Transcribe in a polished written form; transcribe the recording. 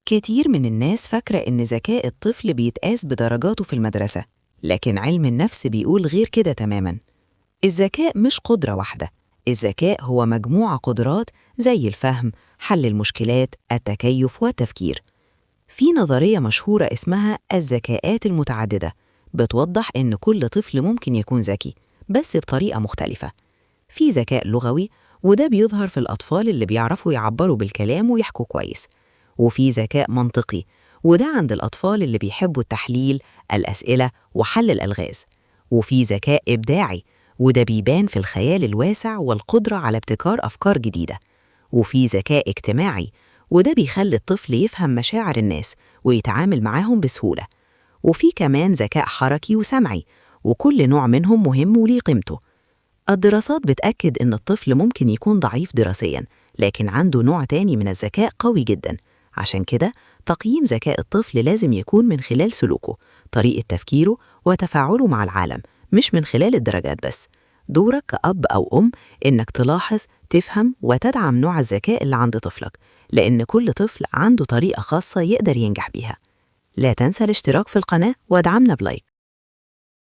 كتير من الناس فاكرة إن ذكاء الطفل بيتقاس بدرجاته في المدرسة، لكن علم النفس بيقول غير كده تماماً. الذكاء مش قدرة واحدة، الذكاء هو مجموعة قدرات زي الفهم، حل المشكلات، التكيف والتفكير. في نظرية مشهورة اسمها الذكاءات المتعددة، بتوضح إن كل طفل ممكن يكون ذكي، بس بطريقة مختلفة. في ذكاء لغوي، وده بيظهر في الأطفال اللي بيعرفوا يعبروا بالكلام ويحكوا كويس. وفي ذكاء منطقي، وده عند الأطفال اللي بيحبوا التحليل، الأسئلة، وحل الألغاز. وفي ذكاء إبداعي، وده بيبان في الخيال الواسع والقدرة على ابتكار أفكار جديدة. وفي ذكاء اجتماعي، وده بيخلي الطفل يفهم مشاعر الناس ويتعامل معاهم بسهولة. وفي كمان ذكاء حركي وسمعي، وكل نوع منهم مهم وليه قيمته. الدراسات بتأكد إن الطفل ممكن يكون ضعيف دراسياً، لكن عنده نوع تاني من الذكاء قوي جداً. عشان كده تقييم ذكاء الطفل لازم يكون من خلال سلوكه، طريقة تفكيره، وتفاعله مع العالم، مش من خلال الدرجات بس. دورك كأب أو أم إنك تلاحظ، تفهم، وتدعم نوع الذكاء اللي عند طفلك، لأن كل طفل عنده طريقة خاصة يقدر ينجح بيها. لا تنسى الاشتراك في القناة وادعمنا ب like.